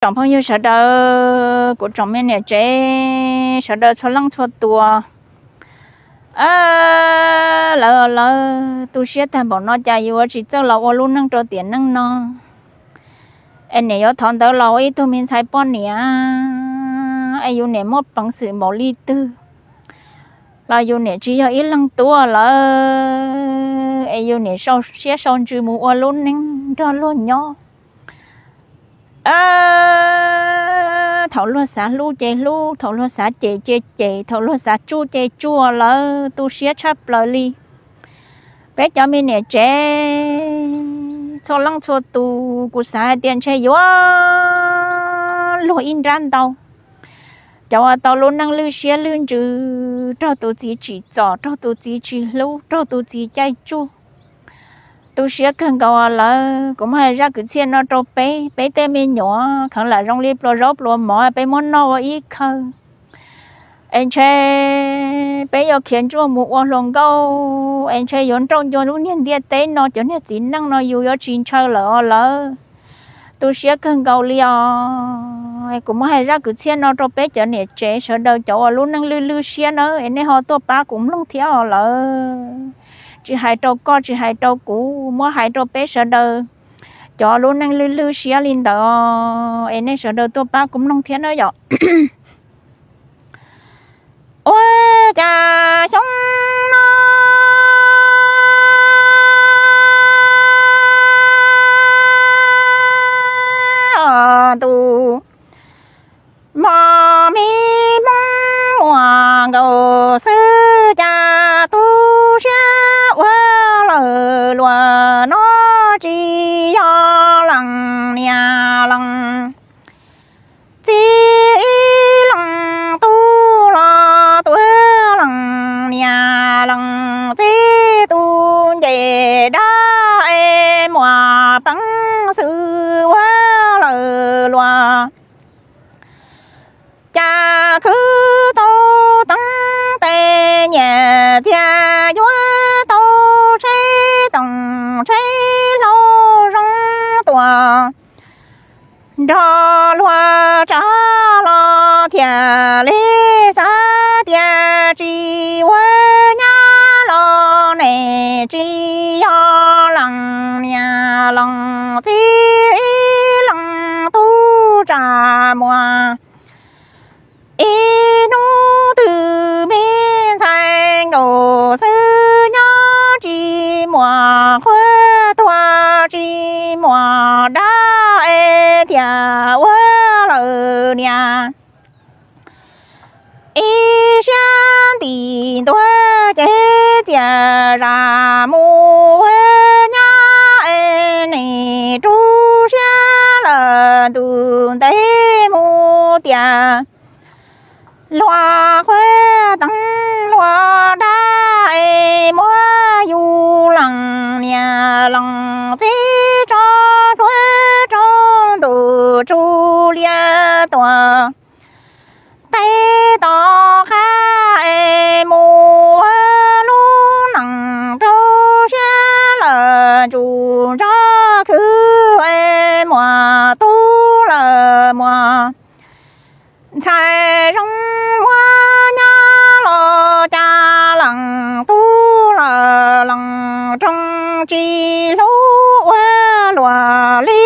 Tsoom phooj ywg sawv daws, kuv tsoom me niam tsev sawv daws txhua leej txhua tus, lawv lawv tu siab tag npaum no cas yus yuav tsis txawj los ua lub neej rau tiam neej no. Es niam yuav thov ntawd los ua ib tug me ntxhais poj niam, es yus niam muaj peev xwm npaum li twg los yus niam tsis yog ib leeg tuaj lawm, es yus niam sau siab sau ntsws mus ua lub neej nrog luag nyob. Thaum luag xav hlub ces hlub, thaum luag xav cem ces cem, thaum luag xav tsuj ces tsuj lawm, tu siab tshaj plaws li. Peb cov me niam tsev txhua leej txhua tus, kuv xav hais tias ntshe yuav luag ib nrab ntau cov uas tau lub neej lwj siab lwj ntsws, raug tus txiv tsim txom, raug tus txiv tsis hlub, raug tus txiv caij tsuj. Tu siab kawg nkaus lawm. Kuv muab hais zaj kwv txhiaj no rau peb, peb tej me nyuam kheev lam zoo li pluas zaub pluas mov peb muab noj ua ib khawv, es ntshe peb yuav khiav ntsuaj mus ua hluas nkauj, es ntshe yuav nrauj ncua lub niag ntiaj teb no, cov niag txiv neej no yus yuav tsis ntshaw lawm os lawm. Tu siab kawg nkaus li os. Kuv muab hais zaj kwv txhiaj no rau peb cov niam tsev sawv daws, cov uas lub neej lwj lwj siab na, es nej ho tuaj pab kuv mloog thiab os lawm. Tsis hais rau koj tsis hais rau kuv, muab hais rau peb sawv daws cov lub neej lwj lwj siab li ntawd, es nej sawv daws tuaj pab kuv mloog thiab na yom. Ua cas xyoo no tus mos me Hmoob muaj nkaus xwb, cas tu siab ua lawm luag no, tsis yog leej niam leej txiv, ib leej tub los tus leej niam leej txiv, tus nce dab es muaj peev xwm ua lawm luag, cas khwv tau teeb tes nyiaj txiag, yuav tau tsheb toom tsheb hlau zoo tuaj nrog luag tsav los, thiaj li xav tias tsis ua nyab los ne, tsis yog leej niam leej txiv, ib leej tub tsa muag. Ib hnub twg me ntxhais nkaus xwb, nyob tsis muaj qhua tuag, tsis muaj dab es thiaj ua lawm niam. Ib siab nti ntua ces txias zam mus ua nyab es nim tu siab lawm, ntuj ntev mus tias luag qhua teeb luag dab es muab yus leej niam leej txiv tso plhuav rau ntuj tsu lias tuaj. Teb tom qab es mus ua lub neej rau siab lawm, ntsug ntsog khwv es muaj tub lawm muaj ntxhais zoo, ua nyab los cas leej tub lawm leej roog, tsis hlub ua luaj li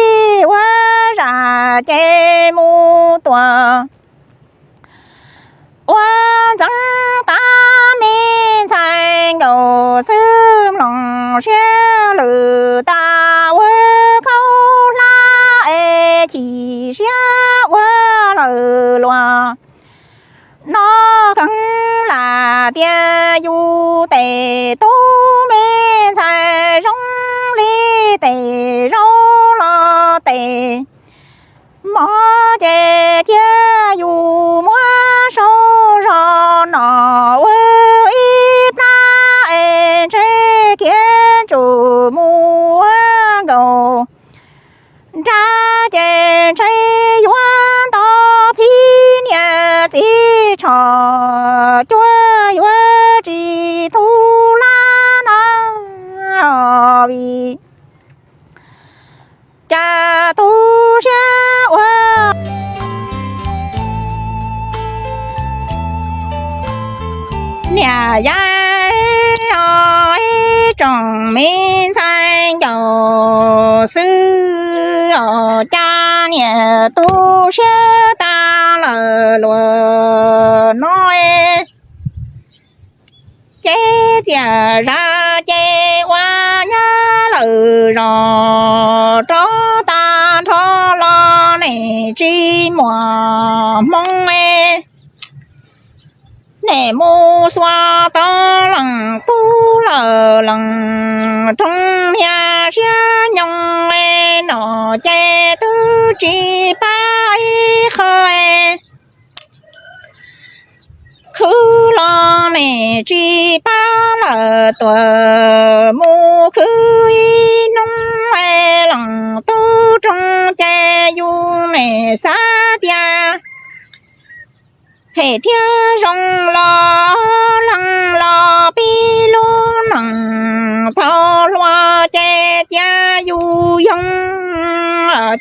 ua zaj ces mus tuaj. Ua ntxeev tas me ntxhais nkaus xwb, mloog siab lwm tas ua khaub hlab es chim siab ua lawm luag. No kheev lam tias yus tes tub me ntxhais zoo li tes zaub los tes mov, ces cia yus muab sau zog no ua ib plab es ntshe khiav ntsug mus ua nkaus nrad, ces ntshe yuav nto phib niam txiv tsho cuag yuav tsis tu lab na. Vim cas tu siab ua Yog ib tsoom me ntxhais nkaus xwb os, cas niam tu siab tag lawm luag no, ces txias zaj ces ua nyab lawm zos rov tag nrho los nim tsis muaj hmoo, nim mus xuas tau leej tub lawm leej roog, niag siab nyoog no ces twb tsis pab ib qho, khwv los nim tsis pab lawm, tuaj mus khwv ib hnub, leej tub roog ces yus nim xav tias phem thiab zoo los leej los pib lub neej thaum hluas ces cia yus yoo,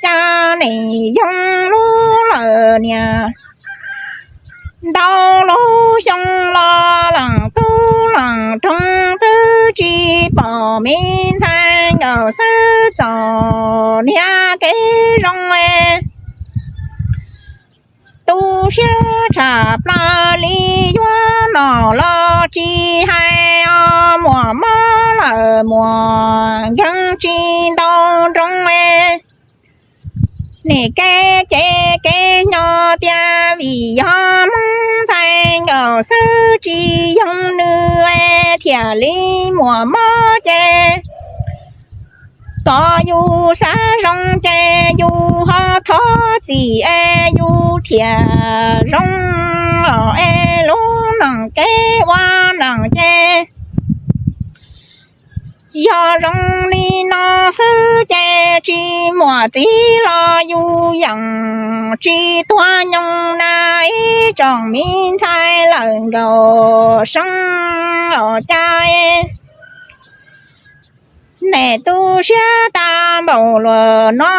cas nim yoo lub lawm niag ntau lub xyoo los leej tub leej roog twb tsis pom me ntxhais nkaus xwb txom niag kev zoo, tu siab tshaj plaws li yuav nom los tsis hais os, muaj mob lawm muaj nkeeg tsis ntau nroo, nim kev ces kev nyob tiag vim yog Hmoob ntxhais nkaus xwb tsis yoog nws, thiaj li muaj mob ces kom yus xav zoo ces yus ho thov txim es yus thiaj zoo os, es lub neej kev ua neej ces yog zoo li no xwb ces tsis muaj txiv los yus yeej tsis tuag nyoog na, ib tsoom me ntxhais lawm nkaus seeb os, cas nim tu siab tag npaum luag no,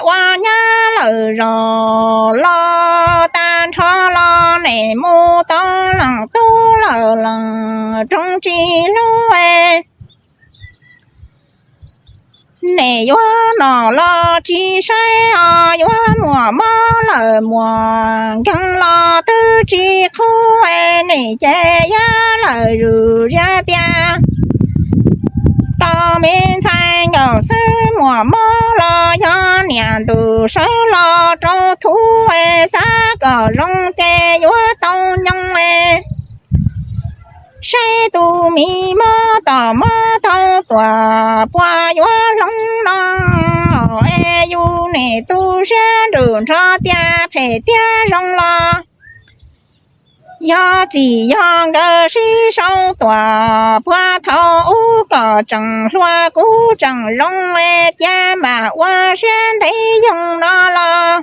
ua nyab lawm zos los tag nrho los nim mus tau leej tub lawm leej roog tsis hlub, nim yuav nom los tsis saib os, yuav muaj mob lawm muaj nkeeg los twb tsis qhub, nim ces yog lawm zuj zus tias tos me ntxhais nkaus xwb, muaj mob los yog niam ntuj sawv los rau thuv, xav kom zoo ces yuav tau nyoog, saib tus me mob tom mob tau tuaj puas yuav hloov no, es yus nim tu siab nrug nrho tias phem thiab zoo los yog txij yog nkawm sib sau tuaj puag thaum ub, koj tseem hluas kuv tseem zoo, cia mam ua siab ntev yoog no los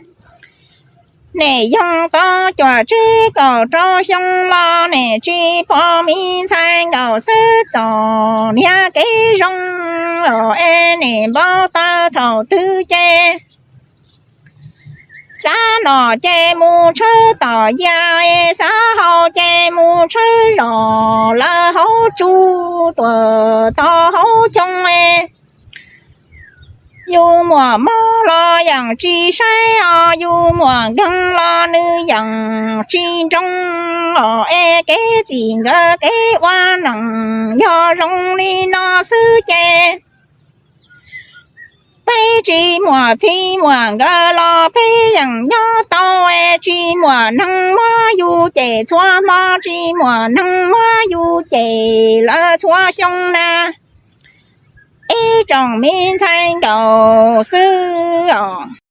nim yoog tau cuaj tsib kaum rau xyoo los nim tsis pom me ntxhais nkaus xwb txom niag kev zoo, es nim npau taws thaum twg ces xav noj ces mus tshawb tom yaj, xav haus ces mus tshawb zos lawv hauv tsuj tuaj tau hauv choo, yus muaj mob los yeej tsis saib os, yus muaj nkeeg los nws yeej tsis nroo os, es kev txij nkawm kev ua neej yog zoo li no xwb ces peb tsis muaj txij muaj nkawm los peb yeej nyob tau, es tsis muaj neeg muab yus cem txhua hmo, tsis muaj neeg muab yus cem lawv txhua xyoo na, ib tsoom me ntxhais nkaus xwb os.